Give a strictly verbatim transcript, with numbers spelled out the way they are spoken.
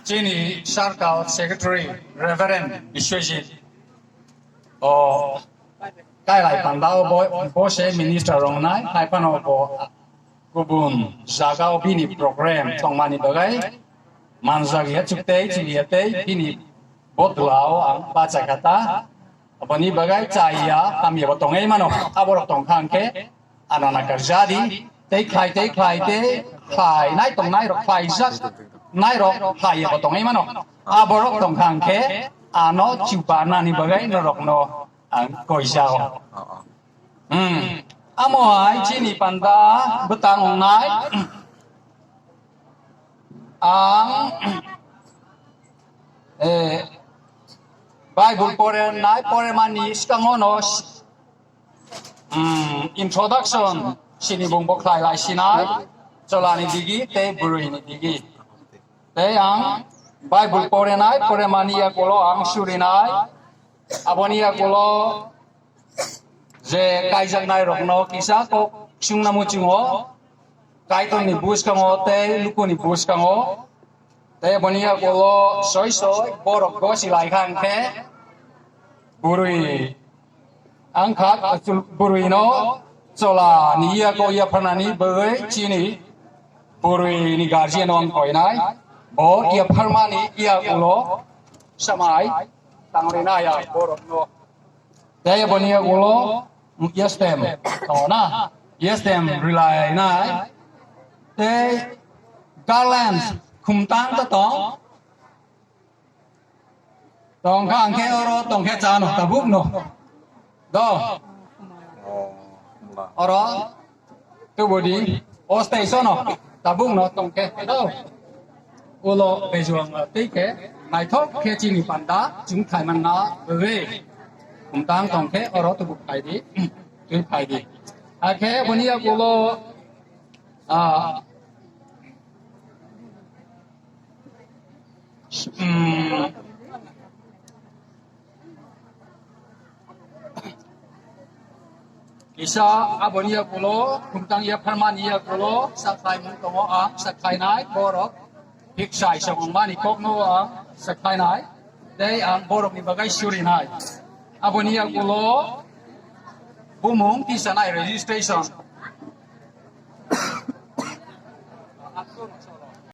Chini circle secretary Reverend Biswajit o kailai panda o bo, bo se minister rong nai, hai phano bo kubun jaga o bini program tongmani bagwi manjak ya chuk tei chili ya tei bini bodla o ang bacha kha ta. Aboni bagwi chaya hamya bo tongwi mano. Aborok tongkha hwnkhe ano nakarjadi tei khlai tei khlai tei khlai nai tongnai rok khlai jak nai rok khlai bo tongwi mano. Aborok tongkha hwnkhe ano chuba nani bagwi norokno ang koijao. Hmm. Amo hai chini panda bwtang wngnai. Ang eh, Bible pore nai pore mani skango no, hmm, introduction sini bung bo khlai lai sinai cholani digi tei bwrwi ni digi. Tei ang Bible pore nai pore mani ya kolo ang suri nai aboni ya kolo je kaijaknai rokno kisa kok sungna muchungo, Kaitorni bwskango tei lukuni bwskango, tei boni yakulo soi soi borok gosi lai kha hwnkhe bwrwi ang kha, bwrwino cholani yaku yapharnani bagwi chini bwrwini guardian ang koinai, bo yapharmani yakulo samai tangrinai ang borokno. Tei boni ulo yestem tongo na, yestem rilai nai. Tei garlands khumtang ta tong. Tongkha angkhe oro tongkhe chano tabuk no. Do. Oro. Tubudi, o station o, tabuk no tongkhe, do. Ulo bejuang tei khe, naithok khe chini panda, chwng thaimanna, we. Kumtang tongkhe, oro tubuk phaidi, twi phaidi. Akhe boni yakulo, ah, hmm, Kisa aboni yakulo, khumtang yapharmani yakulo, sakhlai mung tongo ang, sakhlainai borok, hiksai songmani kokno ang, sakhlainai, tei ang borokni bagai surinai. Aboni yakulo, bumung tisanai registration.